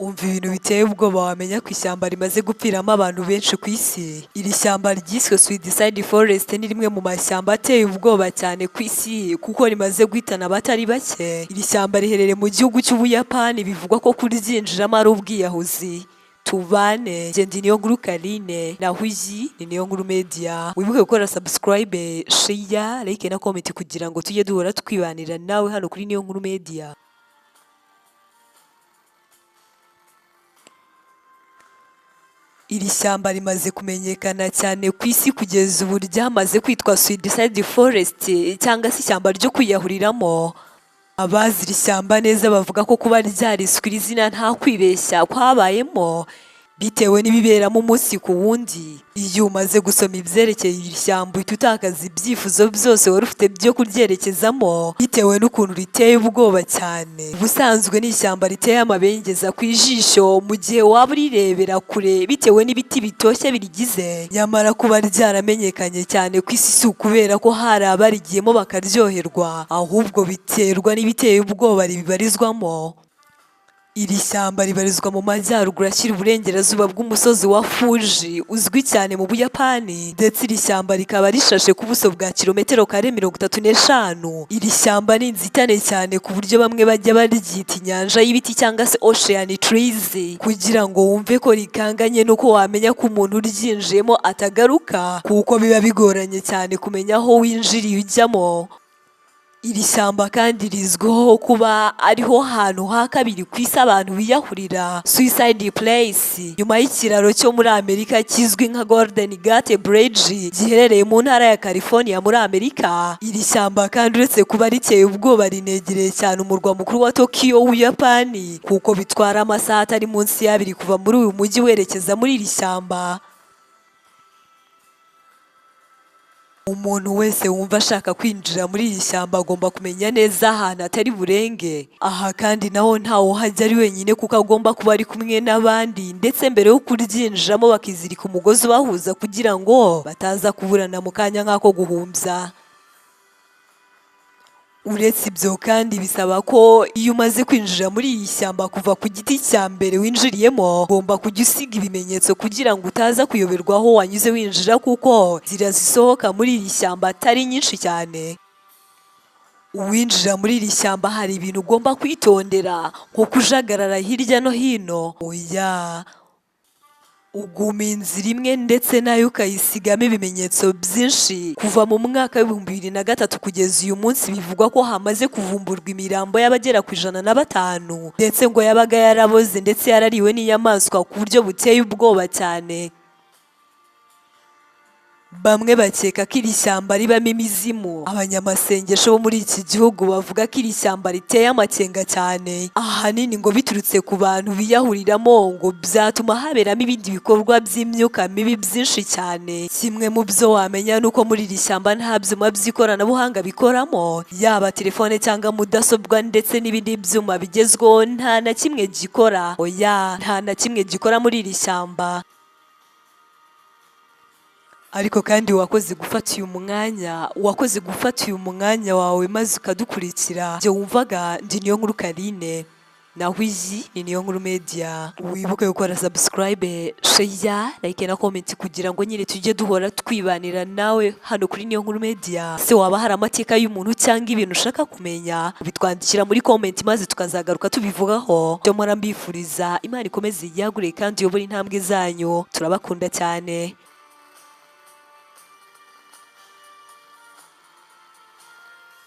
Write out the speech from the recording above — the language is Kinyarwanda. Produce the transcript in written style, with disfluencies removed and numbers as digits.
Umva ibintu biteye ubwoba wamenya ku ishyamba rimaze gupfiramo abantu benshi ku isi. Iri shyamba ryiswe Suicide Forest ni rimwe mu mashyamba ateye ubwoba cyane ku isi, kuko rimaze guhitana abatari bake. Iri shyamba riherereye mu gihugu cy'Ubuyapani, bivugwa ko kuryinjiramo ari ubwiyahuzi. Tubane, njye ndi Niyonkuru Karine, naho iyi ni Niyonkuru Media. Wibuke gukora subscribe, share, like na comment kugira ngo tujye duhora twibanira nawe hano kuri Niyonkuru Media. Iri shyamba rimaze kumenyekana cyane ku isi, kugeza ubu ryamaze kwitwa Suicide Forest cyangwa se ishyamba ryo kwiyahuriramo. Abazi iri shyamba neza bavuga ko kuba ryariswe iri zina nta kwibeshya kwabayemo, bitewe n'ibiberamo umunsi ku wundi. Iyo umaze gusoma ibyerekeye iri shyamba, uhita utakaza ibyifuzo byose wari ufite byo kuryerekezamo, bitewe n'ukuntu riteye ubwoba cyane. Ubusanzwe ni ishyamba riteye amabengeza ku ijisho mu gihe waba urirebera kure, bitewe n'ibiti bitoshye birigize. Nyamara kuba ryaramenyekanye cyane ku isi si ukubera ko hari abarigiyemo bakaryoherwa, ahubwo biterwa n'ibiteye ubwoba ribibarizwamo. Iri shyamba ribarizwa mu majyaruguru ashyira uburengerazuba bw'umusozi wa Fuji uzwi cyane mu Buyapani, ndetse iri shyamba rikaba rishashe ku buso bwa kilometero kare 35. Iri shyamba ni inzitane cyane ku buryo bamwe bajya baryita inyanja y'ibiti cyangwa se ocean trees, kugira ngo wumve ko rikanganye nuko wamenya ko umuntu uryinjiyemo atagaruka, kuko biba bigoranye cyane kumenya aho winjiriye ujyamo. Iri shyamba kandi rizwiho kuba ariho hantu ha kabiri ku isi abantu biyahurira, suicide place, nyuma y'ikiraro cyo muri Amerika kizwi nka Golden Gate Bridge giherereye mu ntara ya California muri Amerika. Iri shyamba kandi uretse kuba riteye ubwoba, rinegereye cyane umurwa mukuru wa Tokyo w'Ubuyapani, kuko bitwara amasaha atari munsi y'abiri kuva muri uyu mujyi werekeza muri iri shyamba. Umuntu wese wumva ashaka kwinjira muri iri shyamba agomba kumenya neza ahantu atari burenge. Aha kandi naho ntawe uhajya ari wenyine, kuko agomba kuba ari kumwe n'abandi, ndetse mbere yo kuryinjiramo bakizirika umugozi ubahuza kugira ngo bataza kuburana mu kanya nk'ako guhumbya. Uretse ibyo kandi, bisaba ko iyo umaze kwinjira muri iri shyamba, kuva ku giti cya mbere winjiriyemo, ugomba kujya usiga ibimenyetso kugira ngo utaza kuyoberwa aho wanyuze winjira, kuko inzira zisohoka muri iri shyamba atari nyinshi cyane. Uwinjira muri iri shyamba hari ibintu ugomba kwitondera, nko kujagarara hirya no hino. Oya, uguma inzira imwe ndetse nayo ukayisigamo ibimenyetso byinshi. Kuva mu mwaka w'2003 kugeza uyu munsi, bivugwa ko hamaze kuvumburwa imirambo y'abagera ku 105, ndetse ngo yabaga yaraboze ndetse yarariwe n'inyamaswa ku buryo buteye ubwoba cyane. Bamwe bakeka ko iri shyamba ribamo imizimu. Abanyamasengesho bo muri iki gihugu bavuga ko iri shyamba riteye amakenga cyane, ahanini ngo biturutse ku bantu biyahuriramo, ngo byatuma haberamo ibindi bikorwa by'imyuka mibi byinshi cyane. Kimwe mu byo wamenya ni uko muri iri shyamba nta byuma by'ikoranabuhanga bikoramo, yaba telefone cyangwa mudasobwa ndetse n'ibindi byuma bigezweho, nta na kimwe gikora. Oya, nta na kimwe gikora muri iri shyamba. Ariko kandi wakoze gufata uyu mwanya wawe maze ukadukurikira. Njye wumvaga ndi Niyonkuru Karine, naho iyi ni Niyonkuru Media. Wibuke gukora subscribe, share, like na comment kugira ngo nyine tujye duhora twibanira nawe hano kuri Niyonkuru Media. Se waba hari amateka y'umuntu cyangwa ibintu ushaka kumenya, bitwandikira muri comment maze tukazagaruka tubivugaho. Byo mpora mbifuriza, Imana ikomeze yagure kandi iyobore intambwe zanyu. Turabakunda cyane.